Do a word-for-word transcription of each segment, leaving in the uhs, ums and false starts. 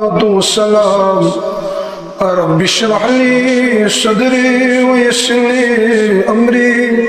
والسلام. رب اشرح لي صدري ويسر لي أمري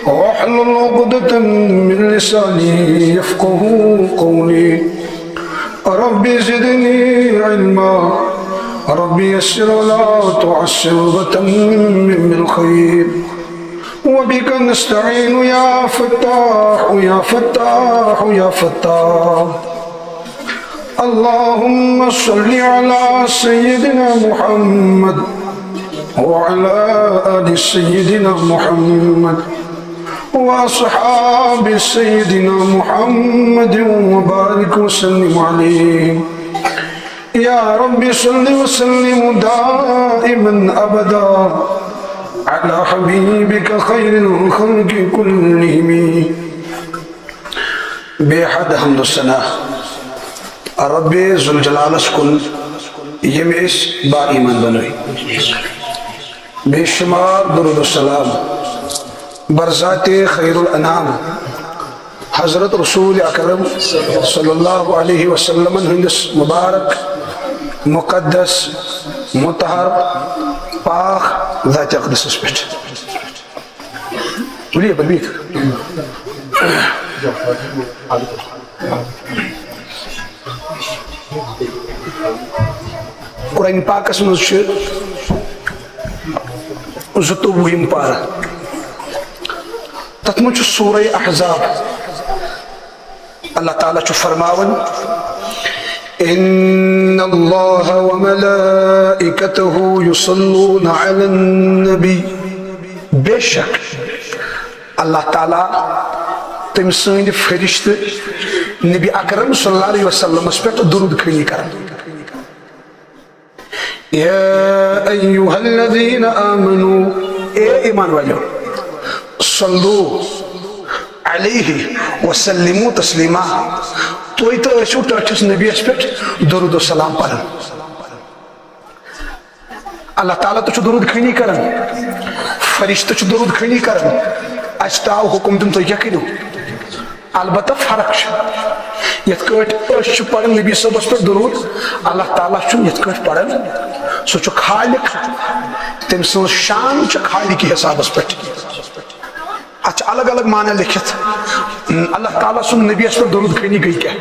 واحلل عقدة من لساني يفقه قولي. رب زدني علما. رب يسر ولا تعسر وتمم بالخير. وبك نستعين يا فتاح يا فتاح يا فتاح. اللهم صل على سيدنا محمد وعلى آل سيدنا محمد وأصحاب سيدنا محمد وبارك وسلم عليه. يا رب صل وسلم دائما أبدا على حبيبك خير الخلق كلهم. بے حد حمد و ثنا رب ذوالجلالس کُن، ییٚمۍ أسۍ با ایمان بنٲوۍ۔ بے شمار درود و سلام بر ذات خیر الانام حضرت رسول اکرم صلی اللہ علیہ وسلم ہندس مبارک، مقدس، مطہر، پاک ذات اقدسس پٮ۪ٹھ۔ ؤلِو یَپٲرۍ بِہِتھ۔ قرآن پاکس منٛز چھُ زٕتووُہِم پارٕ۔ تتھ منٛز چھُ سورہ احزاب۔ اللہ تعالیٰ چھُ فرماوان، "ان اللہ وملائکتہ یصلون علی النبی"۔ بے شک اللہ تعالیٰ، تٔمۍ سٕنٛدۍ فرشتہٕ نبی اکرم صلی اللہ علیہ وسلمس پٮ۪ٹھ درود خٲنی کران۔ یا ایھا الذین آمنو، اے ایمان والیو، صلو علیہ وسلمو تسلیما، تُہۍ تہِ ٲسِو ٹٲٹھِس نبیَس پٮ۪ٹھ درود و سلام پران۔ اللہ تعالیٰ تہِ چھُ درود خٲنی کران، فرشتہٕ چھُ درود خٲنی کران۔ اَسہِ تہِ آو حُکُم دیُن، تُہۍ کیٛاہ کٔرِو؟ البتہ فرق چھِ، یِتھ کٲٹھۍ أسۍ چھِ پران نبی صٲبس پٮ۪ٹھ درود، اللہ تعالیٰ چھُنہٕ یِتھ کٲٹھۍ پران۔ سُہ چھُ خالق، تٔمۍ سٕنٛز شان چھِ خالقی حسابس پٮ۪ٹھ۔ اتھ چھِ الگ الگ معنی لیکھِتھ۔ اللہ تعالیٰ سُنٛد نبیَس پٮ۪ٹھ درود خٲنی گٔے کیٛاہ؟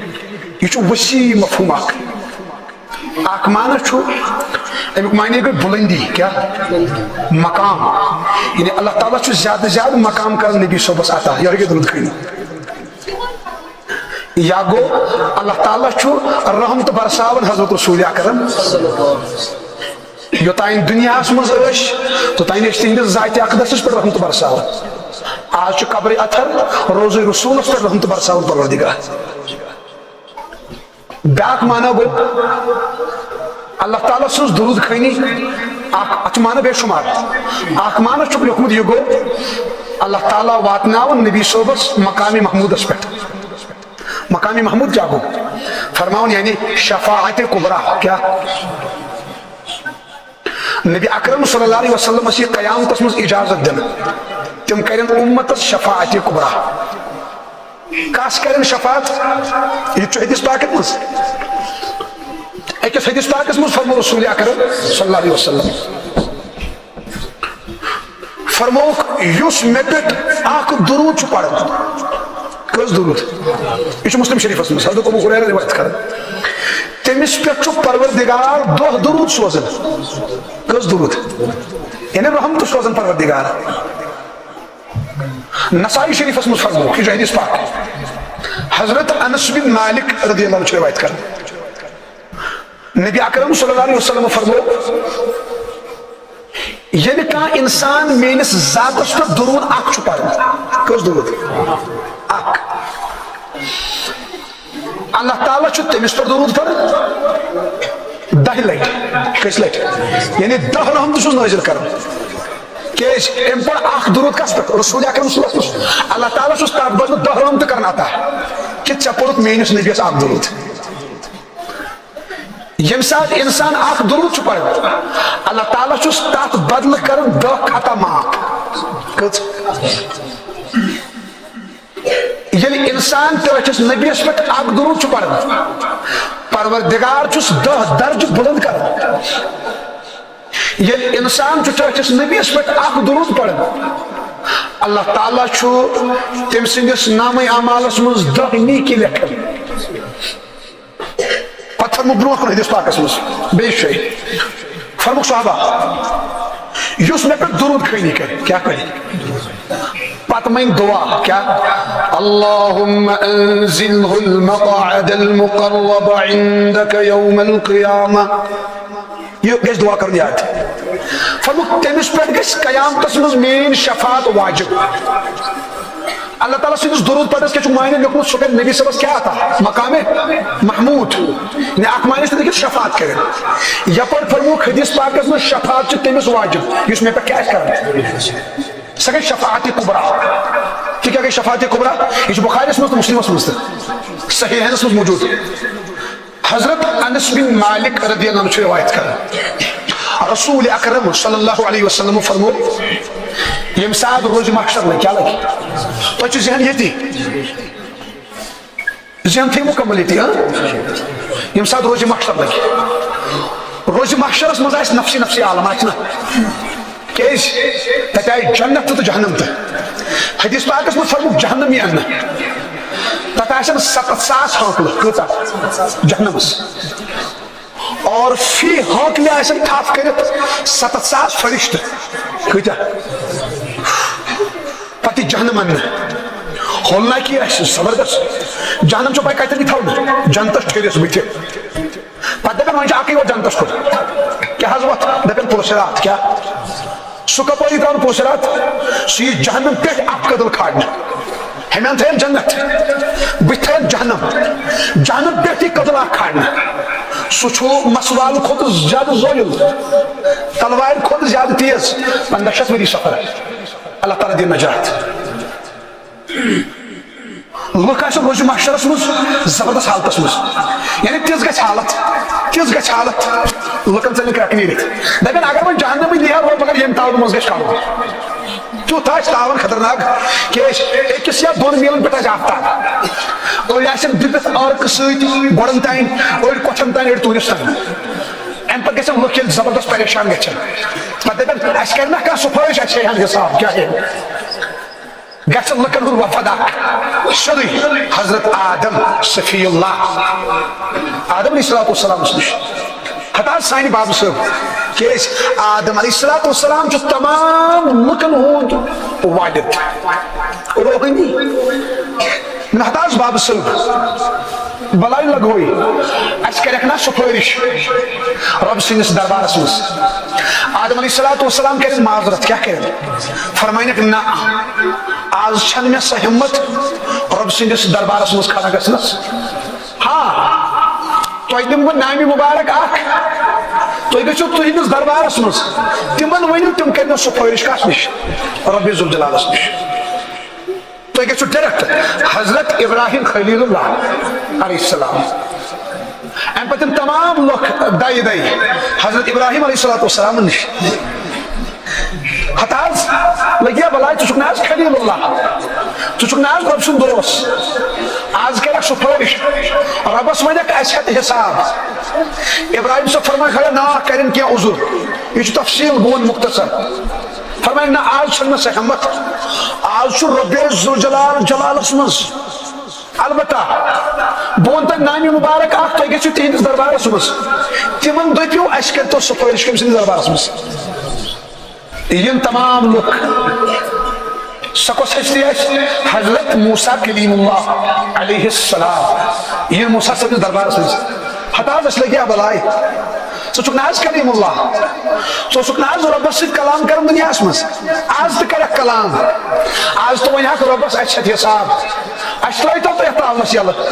یہِ چھُ وسیع مفہوم اکھ۔ اکھ معنی چھُ، اَمیُک معنی گٔے بُلندی، کیٛاہ؟ مقام۔ یعنی اللہ تعالیٰ چھُ زیادٕ زیادٕ مقام کران نبی صٲبس عطا، یہِ گٔے درود خٲنی۔ یا گوٚو، اللہ تعالیٰ چھُ رحمت برساوان حضرت رسول اکرم۔ یوٚتام دُنیاہَس منٛز ٲسۍ، توٚتام ٲسۍ تِہنٛدِس ذاتِ اقدسَس پٮ۪ٹھ رحمت برساوان۔ آز چھُ قبرِ اطہر، روضہ رسولَس پٮ۪ٹھ رحمت برساوان پروردگار۔ بیٛاکھ معنی گوٚو، اللہ تعالیٰ سٕنٛز درود خٲنی، اکھ، اتھ چھُ معنی بے شمار۔ اکھ معنی چھُکھ لیوٚکھمُت یہِ گوٚو، اللہ تعالیٰ واتناوُن نبی صٲبس مقامِ محمودس پٮ۪ٹھ۔ مقامِ محمود کیٛاہ گوٚو؟ فرماوُن یعنی شفاعتِ کبریٰ۔ کیٛاہ؟ نبی اکرم صلی اللہ علیہ وسلمس یی قیامتس منٛز اجازت دِنہٕ، تِم کرن امتس شفاعتِ کبریٰ۔ کس کرن شفاعت؟ یہِ تہِ چھُ حدیث پاکس منٛز۔ أکِس حدیث پاکس منٛز فرموو رسول اکرم صلی اللہ علیہ وسلم، فرمووُکھ، یُس مےٚ پٮ۪ٹھ اکھ درود چھُ پران۔ کٔژ درود؟ یہِ چھُ مسلم شریفس منٛز، حضرت ابو ہریرہ روایت کران۔ تٔمِس پٮ۪ٹھ چھُ پروردگار دَہ درود سوزان۔ کٔژ درود؟ یعنی رحمت سوزان پروردگار۔ نسائی شریفس منٛز فرمووُکھ، یہِ چھُ حدیث پاک۔ حضرت انس بن مالک رضی اللہ عنہ چھُ روایت کران۔ نبی اکرم صلی اللہ علیہ وسلم فرموو، ییٚلہِ کانٛہہ انسان میٲنِس ذاتس پٮ۪ٹھ درود اکھ چھُ پران، کٔژ درود؟ اکھ۔ اللہ تعالیٰ چھُ تٔمِس پٮ۪ٹھ درود پران دَہہِ لٹہِ۔ کٔژِ لٹہِ؟ یعنی دَہ رحمتہٕ چھُس نٲزِل کران۔ کیازِ؟ أمۍ پوٚر اکھ درود کس پٮ۪ٹھ؟ رسول اکرم صلی اللہ علیہ وسلم۔ اللہ تعالیٰ چھُس تتھ بدلہٕ دَہ رحمتہٕ کران عطا، کہِ ژےٚ پوٚرُتھ میٲنِس نبیَس اکھ درود۔ ییٚمہِ ساتہٕ انسان اکھ درود چھُ پران، اللہ تعالیٰ چھُس تتھ بدلہٕ کران دَہ خطا معاف۔ کٔژ؟ ییٚلہِ انسان ٹٲٹھِس نبیَس پٮ۪ٹھ اکھ درود چھُ پران، پروردگار چھُس دَہ درجہٕ بُلند کران۔ ییٚلہِ انسان چھُ ٹٲٹھِس نبیَس پٮ۪ٹھ اکھ درود پران، اللہ تعالیٰ چھُ تٔمۍ سٕنٛدِس نامہ اعمالس منٛز دَہ نیکی لیکھان۔ پتہٕ فرموو برونٛہہ کُن حدیث پاکس منٛز بیٚیہِ جایہِ، فرموو صحابہ، یُس مےٚ پٮ۪ٹھ درود خٲنی کرِ، کیٛاہ کرِ؟ پتہٕ منٛگہِ دعا، کیٛاہ؟ اللهم أنزله المقعد المقرب عندك يوم القيامة۔ یہِ گژھِ دعا کرُن یاد۔ فرموو، تٔمِس پٮ۪ٹھ گژھِ قیامتس منٛز میٲنۍ شفاعت واجب۔ اللہ تعالیٰ سٕنٛدِس درود پتس کیٛاہ چھُ معنی لیوٚکھمُت؟ سُہ کرِ نبی صٲبس کیٛاہ عطا؟ مقام محمود۔ یعنی اکھ معنی چھُ تَتہِ لیٚکھِتھ شفاعت کرِ۔ یپٲرۍ فرمووُکھ حدیث پاکس منٛز، شفاعت چھِ تٔمِس واجب یُس مےٚ پٮ۪ٹھ کیٛاہ آسہِ کران۔ سۄ گٔے شفاعت کبریٰ۔ تہِ کیٛاہ گٔے شفاعت کبریٰ؟ یہِ چھُ بخاریس منٛز تہٕ مسلمس منٛز تہِ، صحیحینس منٛز موجود۔ حضرت انس بن مالک رضی اللہ عنہ چھُ روایت کران، رسول اکرم صلی اللہ علیہ وسلم فرموو، ییٚمہِ ساتہٕ روزِ محشر لگہِ، کیٛاہ لگہِ؟ تۄہہِ چھُ ذہن ییٚتی، ذہن تھٲیِو مُکمل ییٚتی، ہاں؟ ییٚمہِ ساتہٕ روزِ محشر لگہِ، روزِ محشرس منٛز آسہِ نفسی نفسی عالم، آسہِ نہ؟ کیٛازِ؟ تَتہِ آیہِ جنت تہٕ جہنم تہٕ۔ حدیث پاکس منٛز فرمووُکھ جہنم یی اننہٕ۔ تَتھ آسن ستتھ ساس ہانکلہٕ۔ کۭژاہ؟ جہنمس۔ اور فی ہانکلہِ آسن تھپھ کٔرِتھ ستتھ ساس فرشتہٕ۔ کۭتیاہ؟ پتہٕ یی جہنم اننہٕ۔ ہولناکی آسہِ زبردست۔ جہنم چھو پاے کتٮ۪ن یی تھاونہٕ؟ جنتس ٹھٔہرِس بٕتھِ۔ پتہٕ دپن، وۄنۍ چھُ اکٕے یوت جنتس کُن۔ کیٛاہ حظ وتھ؟ دپن، پُل صراط۔ کیٛاہ؟ سُہ کپٲری ترٛاوُن پُل صراط؟ سُہ یی جہنم پٮ۪ٹھ اکھ کدل کھارنہٕ۔ ہُمٮ۪ن تھٲیِن جنت، بٕتھِ تھٲیِن جہنم۔ جہنم پٮ۪ٹھ یی کدل اکھ کھارنہٕ۔ سُہ چھُ مسوال کھۄتہٕ زیادٕ زٲیُل، تلوارِ کھۄتہٕ زیادٕ تیز۔ پنٛداہ شیٚتھ ؤری سفر۔ اللہ تعالیٰ دِیِن نجات۔ لُکھ آسن روزِ محشرس منٛز زبردست حالتس منٛز، یعنی تِژھ گژھِ حالت، تِژھ گژھِ حالت، لُکن ژلہِ کرٛٮ۪کھ نیٖرِتھ۔ دپن، اگر وۄنۍ جہنمٕے نیرٕ، وۄنۍ مگر ییٚمہِ تاونہٕ منٛز گژھِ کڑُن۔ تیُتھ آسہِ تاوان خطرناک، کیٛازِ أکِس یا دۄن میٖلن پٮ۪ٹھ آسہِ آفتاب۔ أڑۍ آسن دِتھ عرقہٕ سۭتۍ گۄڈن تام، أڑۍ کۄٹھٮ۪ن تام، أڑۍ تُہنِس تام۔ امہِ پتہٕ گژھن لُکھ ییٚلہِ زبردست پریشان گژھن، پتہٕ دپن، اسہِ کرِ نا کانٛہہ سفٲرِش، اسہِ ہیٚیہِ ہن حساب، کیٛاہ ہیٚیہِ؟ گژھِ لُکن ہُنٛد وفد اکھ، سیوٚدُے حضرت آدم صفی اللہ، آدم علیہ الصلوۃ والسلامس نِش۔ ہتا سانہِ بابہٕ صٲب، کیٛازِ آدم علیہ الصلوۃ والسلام چھُ تمام لُکن ہُنٛد والد، روحٲنی۔ نہ ہتا بابہٕ صٲب، بلاے لگوی، اسہِ کرکھ نا سفٲرِش رۄب سٕنٛدِس دربارس منٛز؟ آدم علیہ الصلوۃ والسلام کرن معذرت، کیٛاہ کرن؟ فرمٲینکھ، نہ، آز چھنہٕ مےٚ سۄ ہمت رۄب سٕنٛدِس دربارس منٛز کھڑا گژھنس۔ ہاں، تۄہہِ دِمہٕ بہٕ نامہِ مُبارک اکھ، تُہۍ گٔژھِو تُہنٛدِس دربارس منٛز، تِمن ؤنِو، تِم کرنو سفٲرِش کس نِش؟ رۄب ذوالجلالس نِش۔ تُہۍ گٔژھِو ڈائریکٹ حضرت ابراہیم خلیل اللہ علیہ السلام۔ اَمہِ پتہٕ یِم تمام لُکھ دَیہِ دَیہِ حضرت ابراہیم علیہ الصلوۃ والسلام نِش۔ ہتہٕ حظ لٔگیا بلاے، ژٕ چھُکھ نہ حظ خلیل اللہ، ژٕ چھُکھ نہ حظ رۄب سُنٛد دوس۔ آز کَرَکھ سُفٲرِش، رۄبَس وَنَکھ اَسہِ ہٮ۪تھ حساب۔ ابراہیم صٲب فرمایہِ، خۄدا نا کَرن کینٛہہ عذر، یہِ چھُ تفصیٖل، بہٕ وَنہٕ مختصر۔ فرمایہِ، نہ، آز چھَنہٕ مےٚ سۄ ہٮ۪مَتھ۔ آز چھُ رۄبِ ذوالجلال جلالَس منٛز۔ البتہ بہٕ وَنہٕ تۄہہِ نامہِ مُبارک اَکھ، تُہۍ گٔژھِو تِہِنٛدِس دربارَس منٛز۔ تِمَن دٔپِو، اَسہِ کٔرۍتو سُفٲرِش کٔمۍ سٕنٛدِس دربارَس منٛز۔ یِم تمام لُکھ، سۄ کۄس ہستی آسہِ؟ حضرت موسیٰ کلیم اللہ علیہ السلام۔ یِم موسیٰ صٲبنِس دربارَس منٛز۔ ہتہٕ حظ اَسہِ لٔگیا بلاے۔ ژٕ چھُکھ نہ حظ کلیم اللہ؟ ژٕ اوسُکھ نہ حظ رۄبَس سۭتۍ کلام کران دُنیاہَس منٛز؟ آز تہِ کرکھ کلام۔ آز تہِ وَنہِ ہاکھ رۄبَس، اَسہِ ہٮ۪تھ حساب۔ اَسہِ ترٛٲیتو تُہۍ یَتھ تاونَس یَلہٕ۔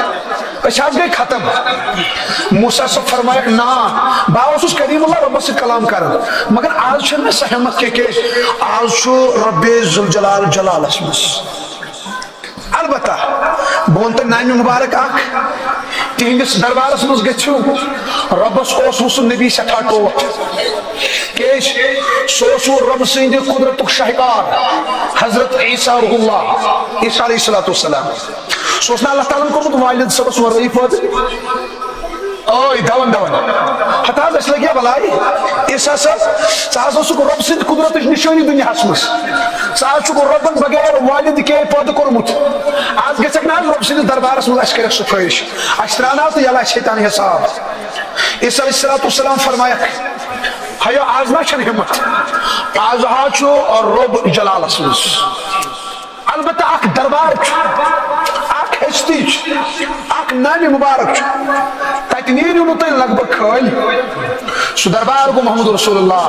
أسۍ حظ گٔے ختم۔ موسیٰ صٲب فرمایکھ، نا، بہٕ اوسُس کلیم اللہ رۄبَس سۭتۍ کلام کران، مگر آز چھَنہٕ مےٚ سۄ ہٮ۪مَتھ کینٛہہ، کیٛازِ آز چھُ رۄبِ ذوالجلال جلالَس منٛز۔ البتہ بہٕ وَنہٕ تۄہہِ نامہِ مُبارک اَکھ، تِہِنٛدِس دربارَس منٛز گٔژھِو۔ رۄبَس اوس وۄنۍ سُہ نبی سٮ۪ٹھاہ ٹوٹھ، کیٛازِ سُہ اوس وۄنۍ رۄبہٕ سٕنٛدِ قدرتُک شاہکار، حضرت عیسیٰ روح اللہ، عیسیٰ علیہ الصلوۃ والسلام۔ سُہ اوس نہٕ اللہ تعالیٰ ہن کوٚرمُت والد صٲبس ورٲیی پٲدٕ۔ اوے، دون دون۔ ہتہٕ حظ، اَسہِ لگہِ ہا بلاے۔ عیسیٰ صٲب، ژٕ حظ اوسُکھ رۄب سٕنٛدِ قدرتٕچ نِشٲنی دُنیاہس منٛز۔ ژٕ حظ چھُکھ رۄبن بغیر والد کے پٲدٕ کوٚرمُت۔ از گژھکھ نہٕ حظ رۄب سٕنٛدِس دربارس منٛز اَسہِ کَرٮ۪کھ سفٲرِش۔ اَسہِ ترٛاوناو تہٕ یَلہٕ اَسہِ ہیٚتہِ ہن حساب۔ عیسیٰ علیہ الصلوۃ والسلام فرمایکھ، ہیو، از نہ چھنہٕ ہمت۔ از حظ چھُ رۄب جلالس منٛز۔ البتہ اکھ دربار چھُ، اکھ ہستی چھِ، اکھ نامِ مبارک چھُ۔ تتہِ نیرِو نہٕ تُہۍ لگ بگ کھٲلۍ۔ سُہ دربار گوٚو محمد رسول اللہ۔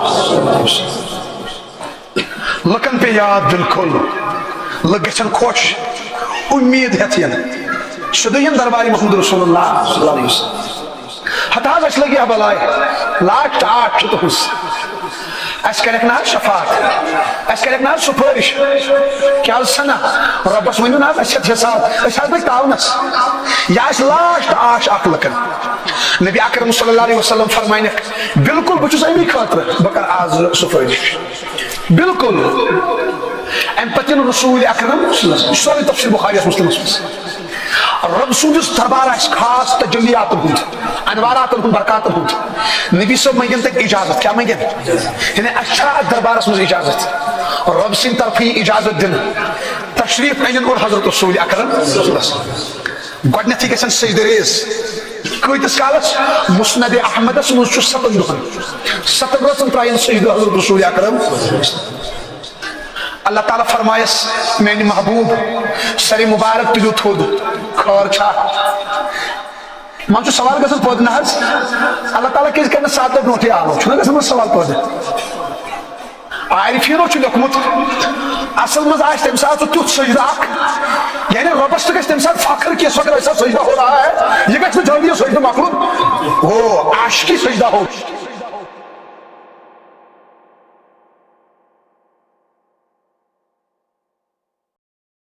لُکن پیٚیہِ یاد بالکل، لُکھ گژھن خۄش، اُمید ہٮ۪تھ یِن۔ سیوٚدُے یِن دربارِ محمد رسول اللہ صلی اللہ علیہ وسلم۔ ہتہٕ حظ، اَسہِ لگہِ ہا بلاے، لاسٹ آش چھُ تُہنٛز۔ اَسہِ کَرٮ۪کھ نہ حظ شفاعت؟ اَسہِ کَرٮ۪کھ نہ حظ سُفٲرِش؟ کیٛاہ حظ سَنا؟ رۄبَس ؤنِو نہ حظ، اَسہِ ہٮ۪تھ حساب، أسۍ حظ لٔگۍ تاونَس۔ یہِ آسہِ لاسٹ آش اَکھ لُکَن۔ نبی اکرم صلی اللہ علیہ وسلم فرماینَکھ، بالکل، بہٕ چھُس اَمی خٲطرٕ، بہٕ کَرٕ آز سُفٲرِش۔ بالکل۔ اَمہِ پَتہٕ یِن رسول اکرم صلی اللہ علیہ وسلم، سورُے تفسیر بخاریَس مسلمَس منٛز۔ رۄب سُنٛد یُس دربار آسہِ خاص تجلیاتن ہُنٛد، انواراتن ہُنٛد، برکاتن ہُنٛد، نبی صٲب منٛگن تتہِ اجازت۔ کیٛاہ منٛگن؟ یعنی اَسہِ چھا اتھ دربارس منٛز اجازت؟ رۄب سٕنٛدِ طرفہٕ یی اجازت دِنہٕ۔ تشریف أنِن اور حضرت رسول اکرم۔ گۄڈٕنیتھٕے گژھن سجدٕ ریز۔ کۭتِس کالس؟ مسند احمدس منٛز چھُ ستن دۄہن، ستن رٲژن ترٛایَن سجدٕ حضرت رسول اکرم۔ اللہ تعالیٰ فرمایس، میانہِ محبوب، سرِ مبارک تُلِو تھوٚد، خٲر چھا؟ منٛزٕ چھُ سوال گژھان پٲدٕ، نہ حظ، اللہ تعالیٰ کیازِ کرِ نہٕ سَتھ دۄہ برونٛٹھٕے آلو؟ چھُنہ گژھان منٛزٕ سوال پٲدٕ؟ عارفیٖنو چھُ لیوٚکھمُت، اصل منٛز آسہِ تمہِ ساتہٕ سُہ تیُتھ سجدٕ اکھ، یعنی رۄبس تہِ گژھِ تمہِ ساتہٕ فخر کہ اس وقت ایسا سجدہ ہو رہا ہے، یہِ گژھِ نہٕ جلدی یہِ سجدٕ مۄکلُن۔ او عاشقی سجدہ ہو۔